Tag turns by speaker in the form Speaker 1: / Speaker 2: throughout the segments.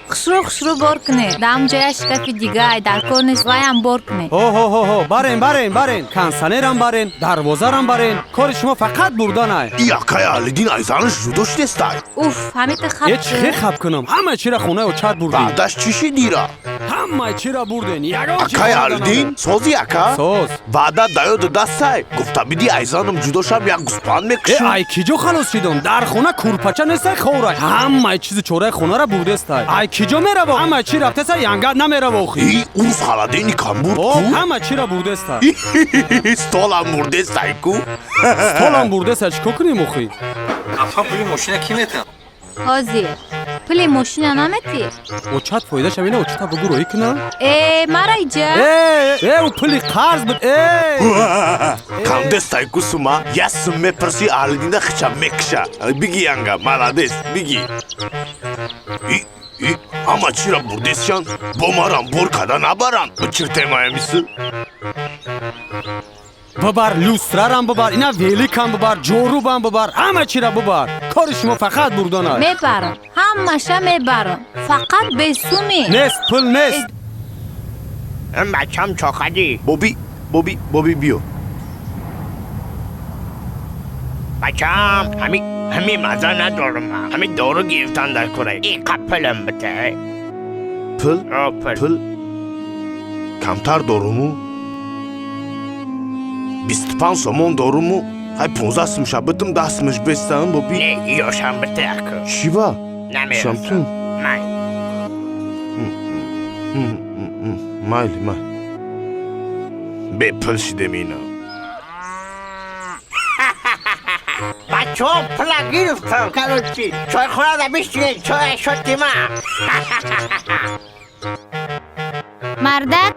Speaker 1: Хушрӯ, хушрӯ бор кунед. Дар ҳамҷо як шкафи дигай дар кор нест, ваям бор кунед.
Speaker 2: Ҳо, ҳо, ҳо, ҳо, барен, барен, барен, кондитсионерам барен, дарвозарам барен. Кори шумо фақат бурданай.
Speaker 3: И акай Алидин айзанаш ҷудо шудестай.
Speaker 1: Уф, ҳамита хаб.
Speaker 2: Е, чӣ хаб кунам? Ҳама чира хонаи очат бурдӣ.
Speaker 3: Баъдаш чӣ шидира?
Speaker 2: Ҳама чира бурден, ягон чи
Speaker 3: Акай
Speaker 2: хонда
Speaker 3: Алидин,
Speaker 2: набуд.
Speaker 3: сози, ака?
Speaker 2: Соз.
Speaker 3: Ваъда даёду дастай, гуфта бидӣ, айзанам ҷудо шам, як гӯспанд
Speaker 2: Э,
Speaker 3: мекушам.
Speaker 2: ай киҷо халос шидом? Дар хона курпача нестай, ховрай. Ҳамаи чизи чораи хонара бурдестай. Ай киҷо мераво? Ҳама чи рафтесай, янгат намераво охи.
Speaker 3: И урус халадени кам бурд
Speaker 2: О,
Speaker 3: ку?
Speaker 2: ҳама чира бурдестай.
Speaker 3: Столам бурдестай ку?
Speaker 2: Столам бурдестай, чӣ кор кунем охи?
Speaker 4: Апа, пули мошина кӣ метам?
Speaker 1: Ҳозир пули мошина наметӣ?
Speaker 2: Очат фоидаша мена, очата бугу роҳӣ кунам.
Speaker 1: Э, мара иҷа.
Speaker 2: Э, э, ӯ пули қарз буд, э.
Speaker 3: Камдестай ку сума, як сум мепурси, Алидина хича мекуша. Биги, янга, молодец, биги. И и ҳама чира бурдесшан, бо марам бор када набаранд, бичиртемаемису.
Speaker 2: Бибар, люстрарам бибар, ина великам бибар, ҷорубам бибар, ҳама чира бибар. Кори шумо фақат бурданай.
Speaker 1: Мебарам, ҳамаша мебарам, фақат бесуми.
Speaker 2: Нест, пул нест.
Speaker 5: Бачам, чохадӣ?
Speaker 3: Боби, боби, боби, биё.
Speaker 5: Бачам, ҳами маза надорам, ҳами дору гирифтан дар кора иқа пулам бите.
Speaker 3: Пул?
Speaker 5: О, пул.
Speaker 3: Пул камтар доруму, 25 сомон доруму, ҳай, 15 сумша битум, 10 сумаш бестам, боби.
Speaker 5: Не, ёшам бите аку.
Speaker 3: Чива?
Speaker 5: Намерасам.
Speaker 3: Шамтун.
Speaker 5: Май.
Speaker 3: Майли, майли, бепул шидем ина.
Speaker 5: Бачаҳо, пула гирифтам. Короче, чойхонада бишинед, чой шоти ма.
Speaker 6: Мардак,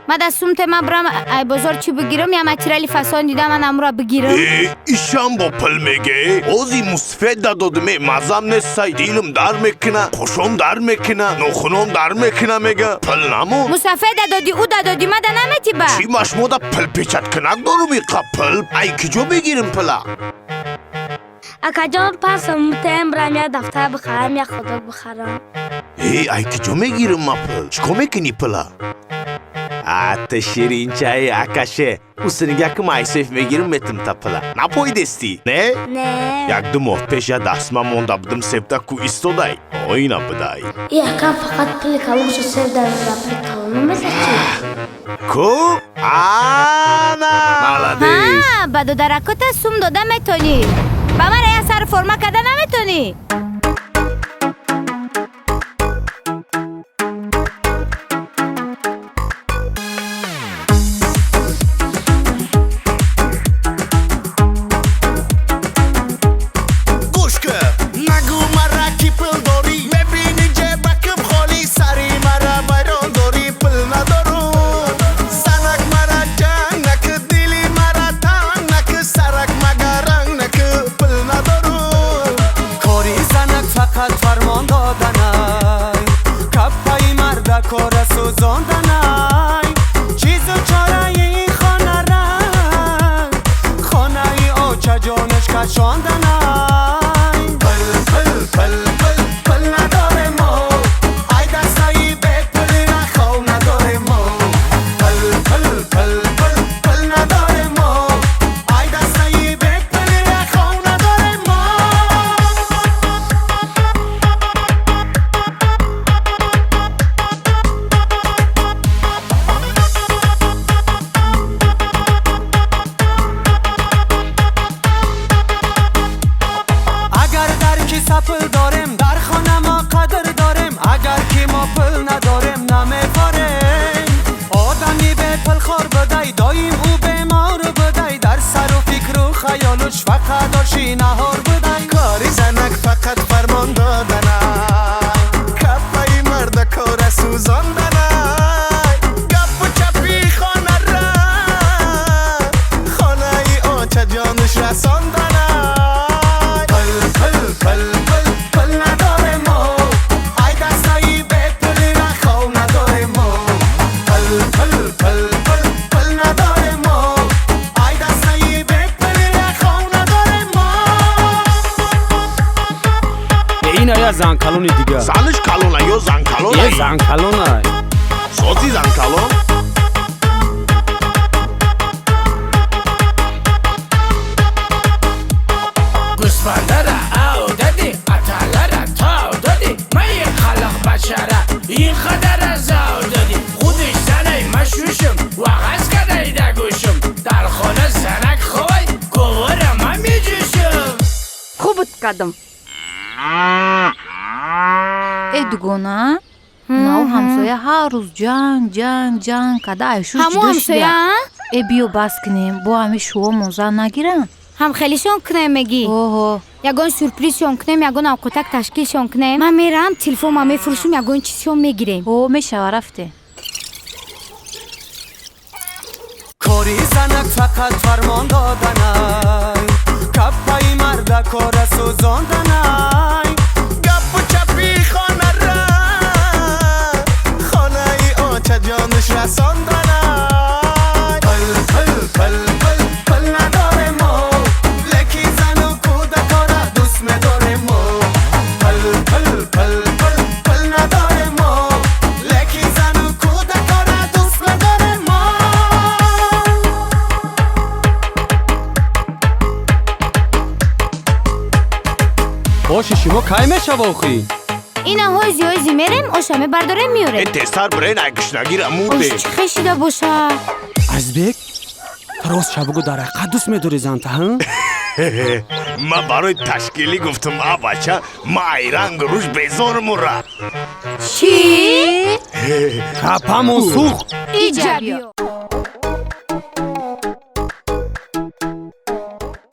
Speaker 6: ма да сумте, ма брам ай бозор чӣ бигирам? Я материали фасон дида, ман амура бигирам.
Speaker 3: Э, ишам бо пул меге? Ози мусфед дадодиме, мазам нестай, дилам дар мекуна, қушом дар мекуна, нохуном дар мекуна, мега, пул намон.
Speaker 6: Мусафед дадоди, ӯ дадоди, ма да намети ба.
Speaker 3: Чӣ, машмода пул печаткунак дорум? Иқа пул ай киҷо мегирим пула?
Speaker 7: Акаҷон, 5 сом мутаем, брам як дафтар бихарам, як худок бихарам.
Speaker 3: Э, ай киҷо мегирим ма пул? Чӣ кор мекунӣ пула? Ата ширинчаи акаше, усинигакм айсеф мегирим, метим та пула. Напоидестӣ, не?
Speaker 7: Не.
Speaker 3: Як ду моҳ пеш я дастма монда будим, септа ку истодай, оина бидай.
Speaker 7: И акам фақат пули калоншо сев дарора, пули калон намезад чӣ?
Speaker 3: Ку ана, молодец.
Speaker 6: Ҳа, ба додаракота сум дода метонӣ, ба мара як сар форма карда наметонӣ.
Speaker 8: Гӯш кӣ, нагӯ мара, ки пул дорӣ, мебини ҷебаким холӣ, сари мара вайрон дорӣ, пул надорум. Занак, мара ҷанг накӣ, дили мара танг накӣ, сарак магаранг накӣ, пул надорум.
Speaker 9: Кори занак фақат фармон доданай, каппаи мардакора сӯзонданай, чизу чораи хонара, хонаи очаҷонаш кашонданай. Пул, пул, пул, пул, пул надорем мо, ай дастаи бепулира хов надорем мо. Пул, пул, пул, пул, пул надорем мо, ай дастаи бепулира хов надорем мо. Агар дар киса пул дорем, дар хона мо қадр дорем, агар ки мо пул надорем, намефорем. Одами бепул хор будай, доим ӯ бемор будай, дар сару фикру хаёлуш фақат оши наҳор будай.
Speaker 8: Кори занак фақат фармон доданай, каппаи мардакора сӯзонданай, гапу чапи хонара, хонаи очаҷонаш расонданай.
Speaker 9: Пул, пул, пул, пул, пул надорем мо, ай дастаи бепулира хов надорем мо. Пул, пул, пул, пул, пул надорем мо, ай дастаи бепулира хов надорем мо.
Speaker 2: Ина зан калони дига.
Speaker 3: Занаш калона ё зан калона?
Speaker 2: Е, зан калона.
Speaker 3: Сози зан калон?
Speaker 10: Гӯсфандара ав дадӣ, аталара тав дадӣ, ман халақ бачара ин қадар азав дадӣ. Худиш занай машушум ва ғаз кадай дагӯшум. Дар хона занак ховай, говора ман меҷӯшум.
Speaker 11: Хубут кардам.
Speaker 1: Э, дугона, нав ҳамсоя ҳар рӯз ҷанг, ҷанг, ҷанг када, айшуш
Speaker 6: Ҳамун
Speaker 1: ҷудо шуда.
Speaker 6: ҳамсоя?
Speaker 1: Э, биё бас кунем, бо ҳами шуо моза нагиранд.
Speaker 6: Ҳам хелишон кунем мегӣ?
Speaker 1: Оҳо.
Speaker 6: Ягон сюрпризшон кунем, ягон авқотак ташкилшон кунем. Ман мерам, телефонма мефурӯшум, ягон чизшон мегирем.
Speaker 1: О, мешава, рафте.
Speaker 9: Кори занак фақат фармон доданай, каппаи мардакора сӯзонданай.
Speaker 8: Гапу чапи хонара хонаи очаҷонаш расонданай.
Speaker 9: Пул, пул, пул, пул, пул надорем мо, лекин зану кӯдакора дӯст медорем мо. Пул, пул, пул, пул, пул надорем мо, лекин зану кӯдакора дӯст медорем мо.
Speaker 2: Оши шумо кай мешава охӣ?
Speaker 6: Ина ҳози ҳози мерем, оша мебардорем,
Speaker 3: Э,
Speaker 6: меорем.
Speaker 3: тезтар бирен, ай гушнагира
Speaker 6: Ош
Speaker 3: мурде.
Speaker 6: чӣ хешида боша?
Speaker 2: Азизбек, рост ша бугӯ, дар ҳақиқат дӯст медорӣ занта, ҳа?
Speaker 3: Ман барои ташкилӣ гуфтам, а бача, ма айранг руш безор мура.
Speaker 6: Чӣ?
Speaker 2: Капамон сӯхт.
Speaker 6: Иҷа биё.